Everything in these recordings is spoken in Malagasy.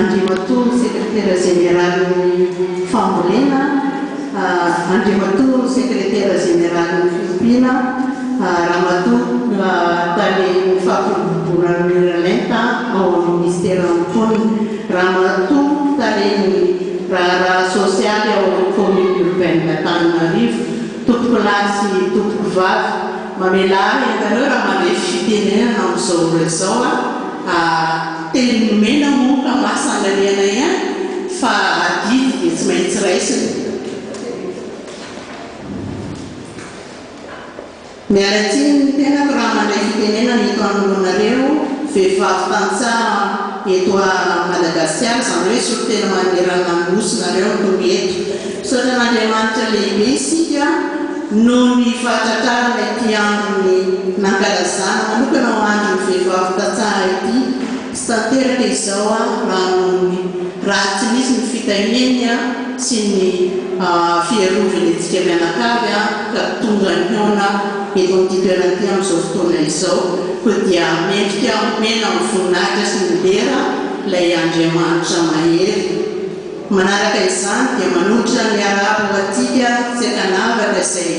Andriamatoa Sekretera Jeneralin'ny Fambolena, Andriamatoa Sekretera Jeneralin'ny Fiompiana, Ramatoa Talen'ny Fampiroboroboana ny Miralenta ao amin'ny Minisiteran'ny Mponina, Ramatoa Talen'ny Raharaha Sosialy ao amin'ny Commune Urbaine Antananarivo, Tompokolahy sy Tompokovavy, mamelà ahy ianareo raha mandre fitenenana amin'izao ora izao aho. Teny nomena moa ka maha sanganehana ihany fa adidy dia tsy maintsy raisina. Miala tsiny ny tenako raha mandray fitenenana eto anoloanareo vehivavy tantsaha eto Madagasikara, izany hoe solontena manerana ny Nosy nareo no tonga eto. Misaotra an'Andriamanitra lehibe isika noho ny fahatratrarana ity andron'ny nankalazana manokana ho andron'ny vehivavy tantsaha ity. Tsy tanteraka izao raha noho ny raha tsy nisy ny fitahiany sy ny fiarovany antsika mianakavy ka tonga nihaona eto amin'ity toerana ity amin'izao fotoana izao. Koa dia mendrika homena ny voninahitra sy ny dera ilay Andriamanitra mahery. Manaraka izany dia manolotra ny arahaba ho antsika tsy ankanavaka izay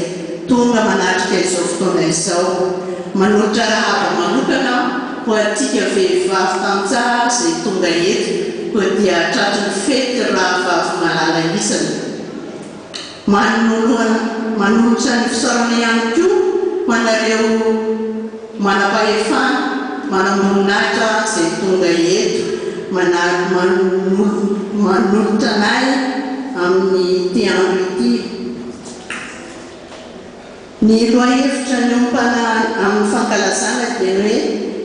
tonga manatrika izao fotoana izao. Manolotra arahaba manokana ho antsika vehivavy tantsaha izay tonga eto koa dia tratry ny fety rahavavy malala isany. Manoloana manolotra ny fisaorana ihany koa ho anareo manam-pahefana, manamboninahitra izay tonga eto manolotra anay amin'ity andro ity. Ny lohahevitra niompana amin'ny fankalazana dia ny hoe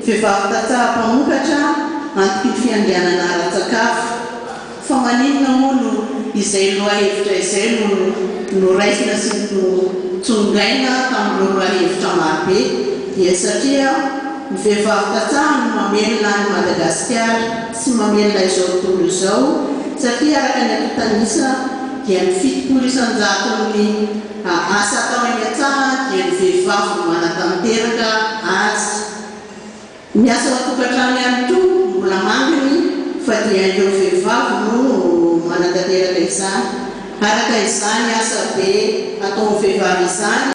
Vehivavy tantsaha mpamokatra antoky ny fiandrianana ara-tsakafo. Fa maninona moa no izay lohahevitra izay no noraisina sy notsongaina tamin'ireo lohahevitra marobe? Dia satria ny vehivavy tantsaha no mamelona an'i Madagasikara sy mamelona izao tontolo izao satria araka ny antontan'isa dia ny 70 isan-jaton'ny asa atao eny an-tsaha dia ny vehivavy no manatanteraka azy. Ny asa ao an-tokantrano ihany koa mbola manginy fa dia ireo vehivavy no manatanteraka izany. Araka izany asa be ataon'ny vehivavy izany.